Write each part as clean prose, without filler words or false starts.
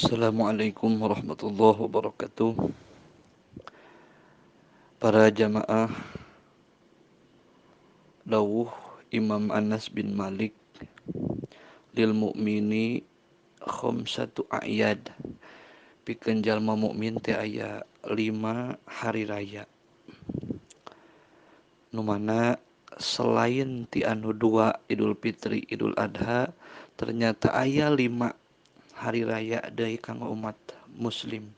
Assalamualaikum warahmatullahi wabarakatuh. Para jamaah, dawuh Imam Anas bin Malik, lil mu'mini khamsatu a'yad, pikeun jalma mukmin teh aya 5 hari raya. Nu mana selain ti anu 2 Idul Fitri, Idul Adha, ternyata aya 5 hari raya deui kanggo umat muslim.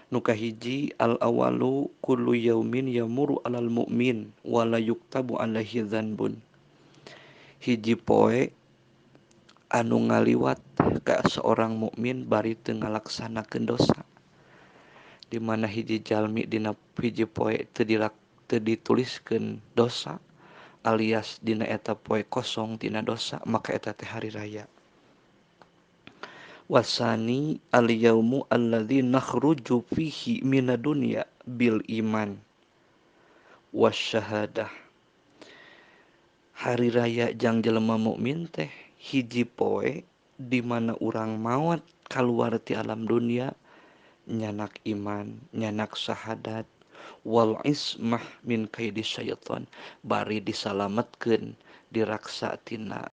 Nu kahiji, al awalu kullu yaumin yamuru alal mu'min wala yuktabu alaihi dzanbun. Hiji poe anu ngaliwat ka seorang mukmin bari teu ngalaksanakeun dosa. Di mana hiji jalmi dina hiji poe teu dituliskeun dosa, alias dina eta poe kosong tina dosa, maka eta teh hari raya. Wasani al-yaumu alladzi nakhruju fihi minadunya bil iman wasyahadah. Hari raya jang jelema mukmin teh hiji poe di mana urang maot kaluar ti alam dunia nyanak iman, nyanak syahadat, wal ismah min kaidi syaitan, bari disalametkeun diraksa tina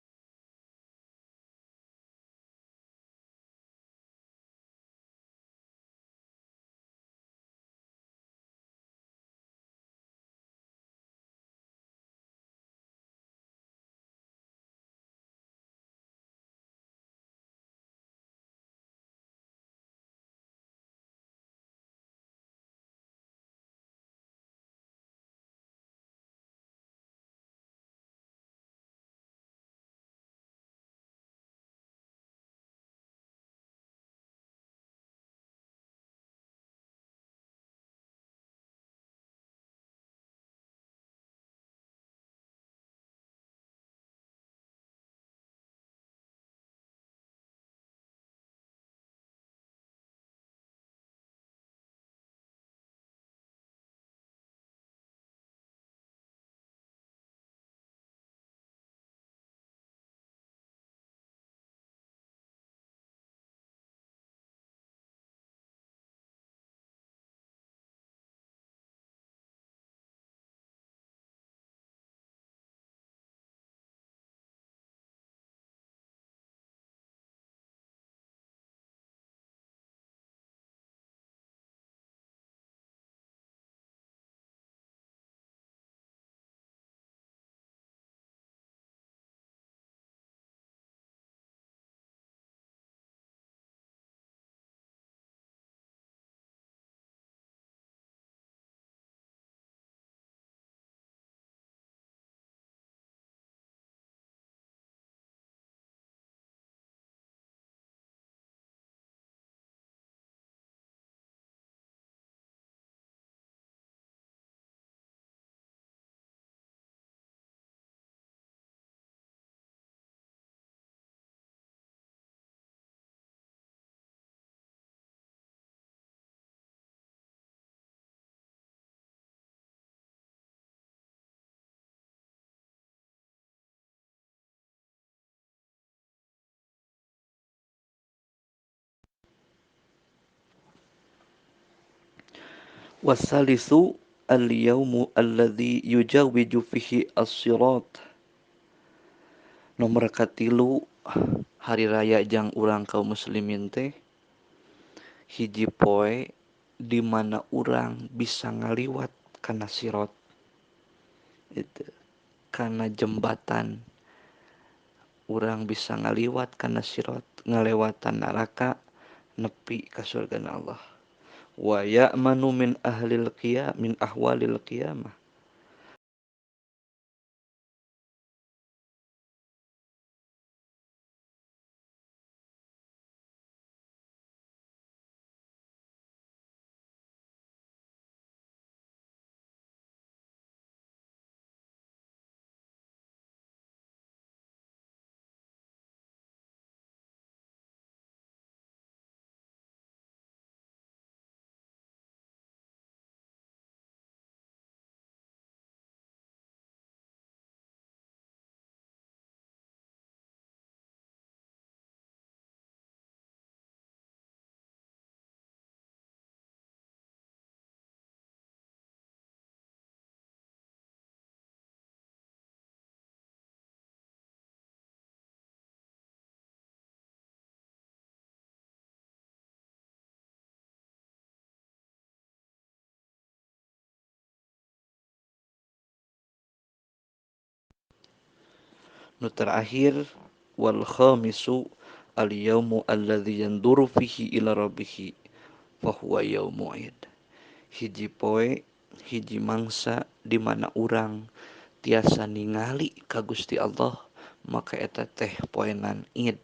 Wasalisu al-yaumu alladzi yujawiju fihi as-sirat. Nomor katilu, hari raya jang urang kaum muslimin teh hiji poe di mana urang bisa ngaliwat kana sirat, itu kana jembatan. Urang bisa ngaliwat kana sirat, ngalewatan neraka nepi ka surga Allah. Wa ya'manu min ahlil qiyam min ahwalil qiyamah. Nu terakhir wal khamisu al yaumu alladzi yanduru fihi ila rabbih fa huwa yaumu id. Hiji poe, hiji mangsa di mana urang tiasa ningali ka Gusti Allah, maka eta teh poenan id.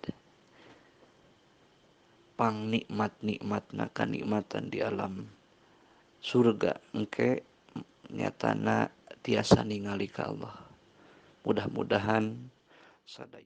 Pang nikmat-nikmatna kanikmatan di alam surga engke nyatana tiasa ningali ka Allah. Mudah-mudahan sadaya.